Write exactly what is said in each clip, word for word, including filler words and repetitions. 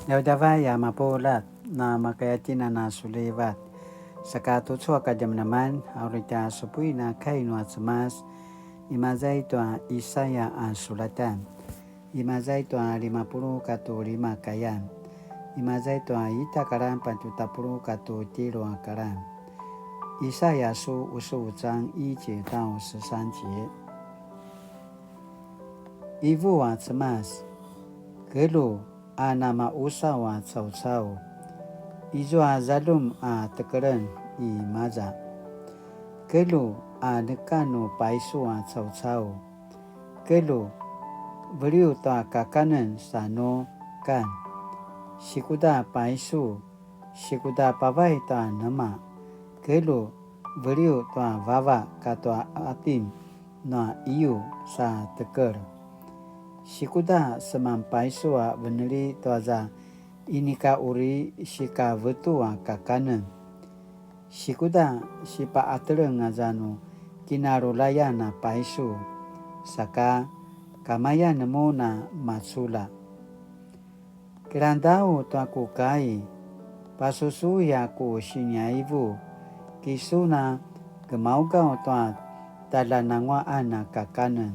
Djavadjavay a mapuljat, na makaya tjen a na sulivat. Saka tucu a kadjamadjaman, a uri tja supuin a kai nua Cemas, imaza i tua Isaya a sulatan. Imaza i tua lima puluq katua lima kayan. Imaza i tua ita karan patje tapuluq katua tjelu a karan. 以賽亞書五十五章一節到十三節。 Ivu a Cemas, kelju a namaqusaw a caucau, izua zaljum a tekelen i maza. Kelju a neka nu paisu a caucau, kelju, veliu tua kakanen sa nu kan. Sikuda paisu, sikuda pavay tua nema, kelju, veliu tua vava katua atin nua iyu sa tekel. Sikuda seman paisu a veneli tuaza inika uri sikavetu a kakanen. Sikuda sipaqateleng aza nu kinarulayan a paisu, saka kamayan mun a maculja. Kilangdau tua ku kai, pasusui a ku siniaivu, ki sun a gemaugaw tua tjaljananguaqan a kakanen,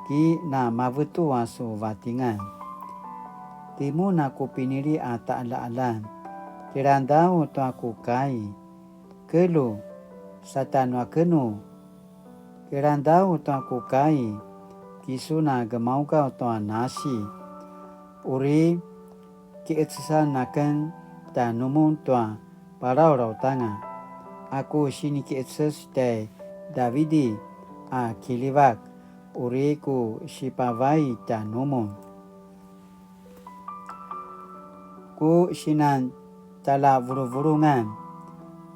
ki namavetu a su vatingan. Timun a ku pinili a taqaljaqaljan, kilangdau tua ku kai, kelju, satjanuakenu, kilangdau tua ku kai, ki sun a gemaugaw tua nasi. Uri kiqecesan aken tjanumun tua palalautanga, a ku sinikiqeces tjai Davidi a kiljivak, uri ku sipavay tjanumun. Ku sinan tjaljavuluvulungan,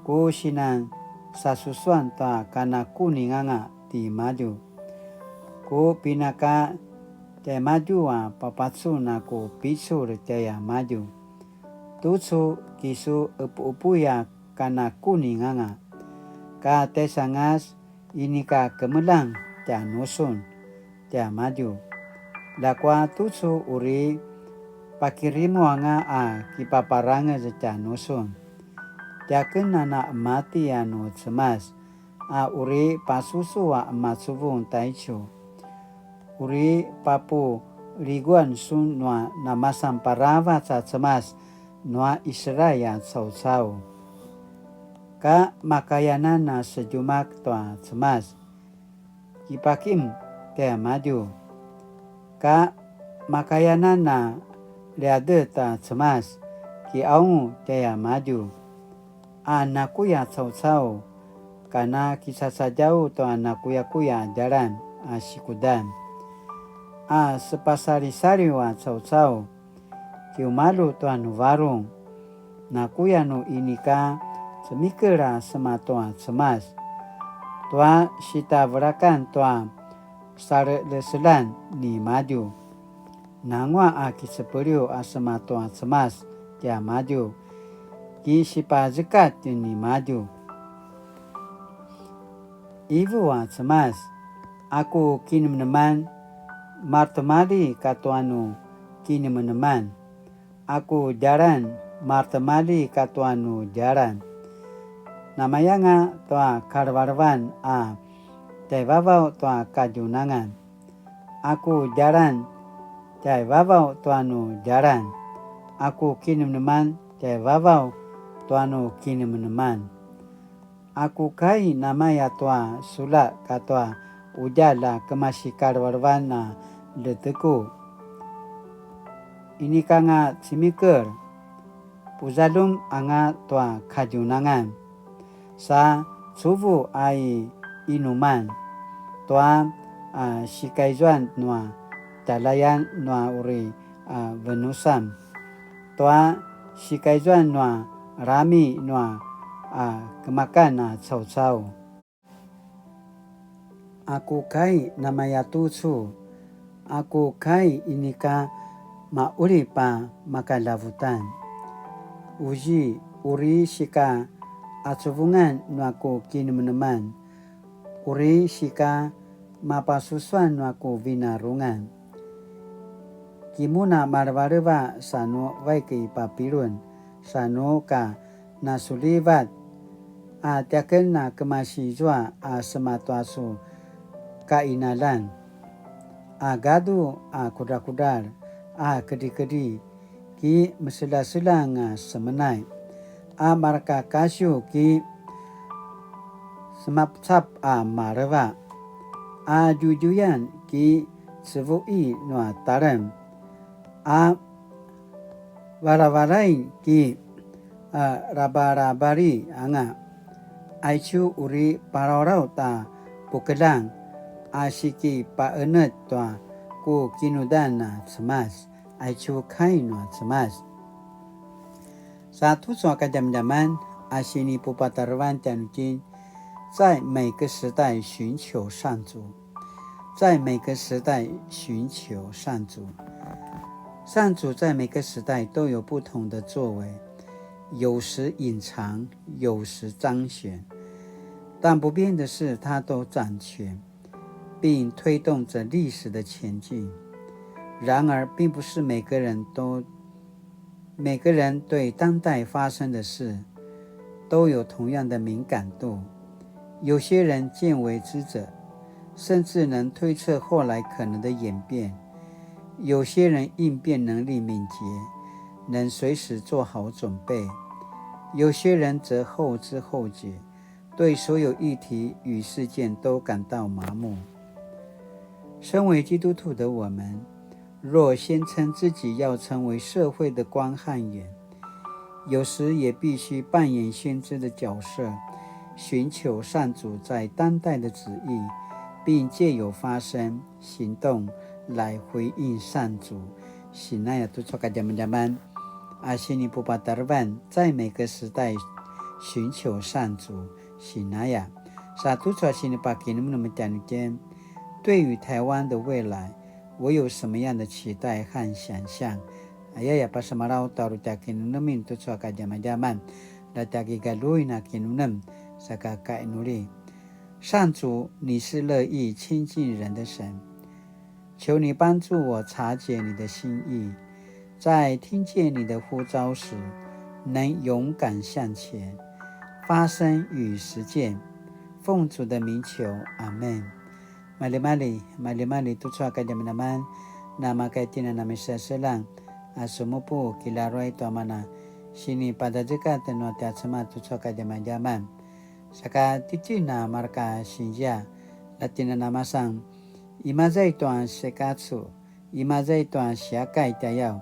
ku sinan sasusuan tua kanakuninganga timadju. Ku pinaka tjaimadju a papacun a ku picul tjaimadju. Tucu kisu qepuqepuy a kanakuninganga, ka tjaisangas inika kemeljang tjanusun tiamadju. Ljakua tucu uri pakirimuanga a kipaparangez tjanusun. Tiaken a na qemati a nu Cemas, a uri pasusu a qemacuvung taicu. Uri papuliguan sun nua namasan paravac a Cemas nua Israil a caucau. Ka makayanan a sedjumak tua Cemas, kipakim tiamadju. Ka makayanan a ljiadet a Cemas, kiqaungu tiamadju. A nakuya caucau, kana kicacadjau tua nakuyakuya a djalan a sikudan. A sepasalisaliw a caucau, kiumalju tua nu varung, nakuya nu inika cemikel a sema tua Cemas, tua sitavelakan tua saleleselan nimadju. Nangua a kicepeliw a sema tua Cemas tiamadju, ki sipazekatj nimadju. Ivu a Cemas, a ku kinemeneman, maretimalji katua nu kinemeneman. A ku djalan, maretimalji katua nu djalan. Namayanga tua kalevelevan a tjaivavaw tua kadjunangan. A ku djalan, tjaivavaw tua nu djalan. A ku kinemeneman, tjaivavaw tua nu kinemeneman. A ku kai namaya tua sula katua qudjalj a kemasi kalevelevan a ljeteku. Inikanga cemikel, puzaljum anga tua kadjunangan. Sa cuvu a i inuman, tua a sikaizuan nua tjalayan nua uri a venusam, tua sikaizuan nua rami nua a kemakan a caucau. A ku kai namaya tucu, a ku kai inika maqulip a makalavutan. Uzi uri sika acuvungan nua ku kinemeneman, uri sika mapasusuan nua ku vinarungan. Ki mun a malevaleva sa nu vaik i Papilun, sa nu ka nasulivat, a tiaken a kemasi izua a sema tua su kaqinaljan, a gadu, a kudrakudral, a kedrikedri, ki meseljaseljang a semenay, a mareka kasiw ki semapcap a maleva, a djudjuyan ki cevuqi nua talem, a valavalay ki, a, rabarabari anga. Aicu uri palawlaw ta pukeljang a sikipaqenetj tua ku kinudan a Cemas. Aicu kai nua Cemas. Sa tucu a kadjamadjaman a sinipupatarevan tjanuitjen, 在每個時代尋求上主。在每個時代尋求上主。上主在每個時代都有不同的作為，有時隱藏，有時彰顯，但不變的是，他都掌權，并推动着歷史的前进。然而，并不是每个人都，每个人对当代发生的事都有同样的敏感度。有些人见微知著，甚至能推测后来可能的演变。有些人应变能力敏捷，能随时做好准备。有些人则后知后觉，对所有议题与事件都感到麻木。身为基督徒的我们，若宣称自己要成为社会的光和盐，有时也必须扮演先知的角色，寻求上主在当代的旨意，并藉由发声、行动来回应上主。Sinaya tucu a kadjamadjaman a sinipupatarevan, 在每个时代寻求上主。Sinaya. Sa tucu a sinipakinemnem tjanuitjen, 对于台湾的未来，我有什么样的期待和想象？Ayaya, pasemalaw ta uri tja kinemenemen tucu a kadjamadjaman, la tja kigaljuin a kinemenem, saka kainuli. 上主，你是乐意亲近人的神，求你帮助我察觉你的心意，在听见你的呼召时，能勇敢向前，发声与实践。奉主的名求，阿们。Malimali, malimali tucu a kadjamadjaman, namakaitina namisaselang, a sumupu kilaruai tua mana, sinipadazekatj nua tja Cemas tucu a kadjamadjaman. Saka titjen a mareka sinzia, la tjen a namasan, imaza i tua sekacu, imaza i tua siakai tjayaw,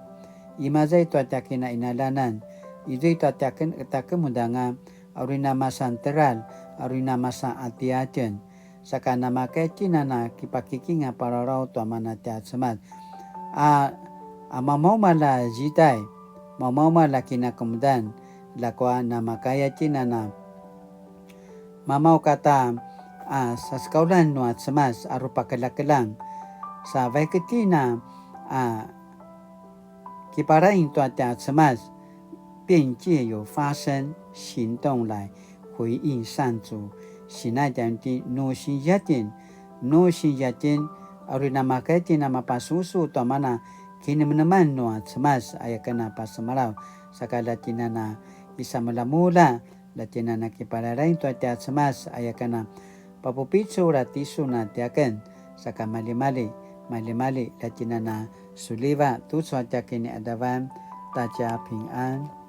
imaza i tua tja kinainaljanan, izua i tua tja ken-, tja kemudanga, a uri namasan teljar, a uri namasan atjatjen. Saka namakaitina na kipakikinga palalaw tua mana tja Cemas. A, a mamaumalj a zitai, mamaumalj a kinakemudan, ljakua namakaitina na mamaw kata a sasekaulan nua Cemas a rupakeljakeljang. Sa vaik itjen a kiparaing tua tja Cemas, 并藉由发声、行动来回应上主。Sinai tjanuitjen, nu sinzia itjen, nu sinzia itjen, a uri namakaitina mapasusu tua mana kinemeneman nua Cemas, aya ken a pasemalaw, saka la tjen a na isamulamula, la tjen a na kipalalaing tua tja Cemas, aya ken a papupicul a tisun a tiaken, saka malimali, malimali, la tjen a na suliva tucu a tja kiniadavan, ta tja pingan.